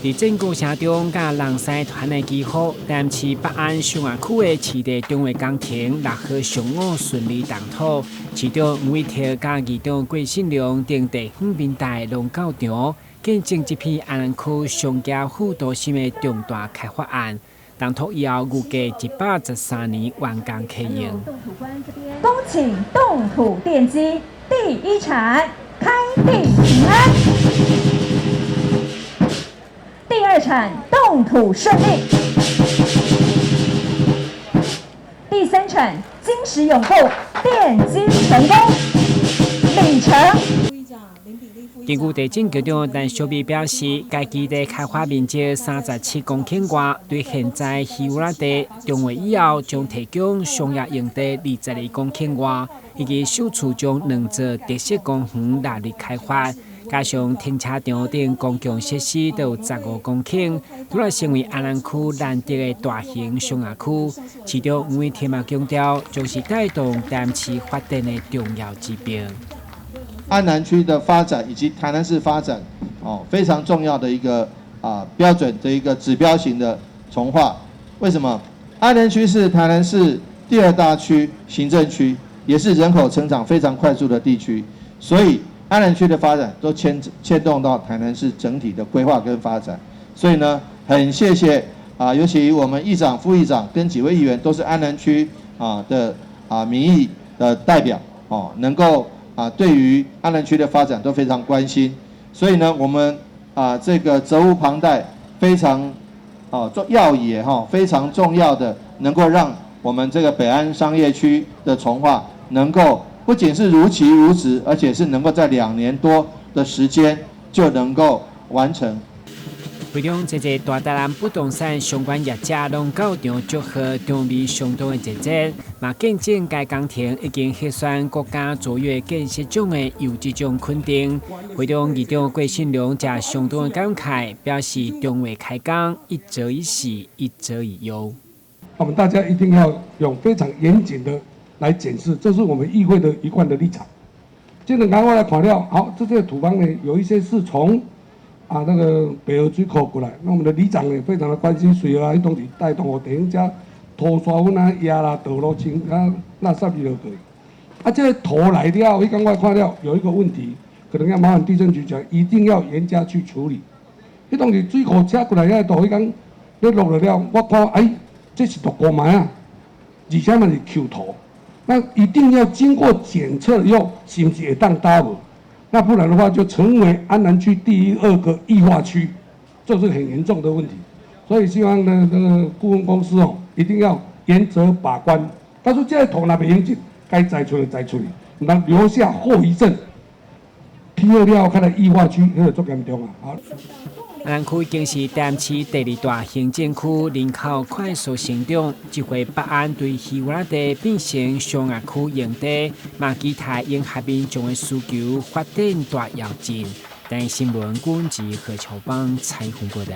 佇戰鼓聲中，佮人獅團的祈福，台南市北安商業區的市地重劃工程6號上午順利動土。市長黃偉哲佮議長郭信良等地方民代攏到場，見證這片安南區商業副都心的重大開發案。動土以後，預計113年完工啟用。恭請動土奠基第一鏟開地平安。第二鏟動土順利，第三鏟金石永固奠基成功，禮成。根據地政局長陳淑美表示，該基地開發面積37公頃外，對現在魚蚵仔地重劃以後，將提供商業用地22公頃外，以及首次將兩座特色公園納入開發。加上停車場等公共設施都有15公頃，拄來成為安南區難得的大型商業區。市長黃偉哲嘛強調，將是帶動台南市發展的重要指標。安南區的發展以及台南市發展，哦，非常重要的一個標準的一個指標型的重劃。為什麼？安南區是台南市第二大區行政區，也是人口成長非常快速的地區，所以安南區的發展都牽動到台南市整體的規劃跟發展。所以呢，很謝謝啊，尤其我們議長、副議長跟幾位議員都是安南區的民意的代表哦，能夠對於安南區的發展都非常關心。所以呢，我們這個責無旁貸，非常重要也哈，非常重要的，能夠讓我們這個北安商業區的重劃能夠不僅是如期如質，而且是能夠在2年多的時間就能夠完成。會中，這個大台南不動產相關業者攏到場祝賀場面相當的熱烈，嘛見證該工程已經獲選國家卓越建設獎的優質獎肯定。會中議長郭信良則相當的感慨，表示重劃開工一朝一夕，一朝一夕。我們大家一定要用非常嚴謹的來檢視，這是我們議會的一貫的立場。這個拿過來看了，好，這些土方呢，有一些是從那個北河水庫過來，那我們的里長呢，非常的關心水啊，彼當時帶動予地方遮土沙粉啊壓啦，道路清啊，垃圾伊落去。啊，這個土來了，彼工我看了有一個問題，可能要麻煩地政局長一定要嚴加去處理。彼當時水庫車過來遐土，彼工咧落落了，我看哎，這是獨孤麥啊，而且嘛是 Q 土，那一定要經過檢測以後，是毋是會當打無？那不然的話，就成為安南區第二個液化區，這是很嚴重的問題。所以希望呢，那個顧問公司哦，一定要嚴格把關。他說這個土若袂用緊，該摘出來摘出來，毋通留下後遺症。起好了後，較來液化區，彼個足嚴重啊！好。安南區已經是台南市第二大行政區，人口快速成長。這回北安對魚蚵仔地變成商業區用地，嘛期待迎合民眾的需求，發展大躍進。台視新聞，郭文吉何喬邦採訪報導。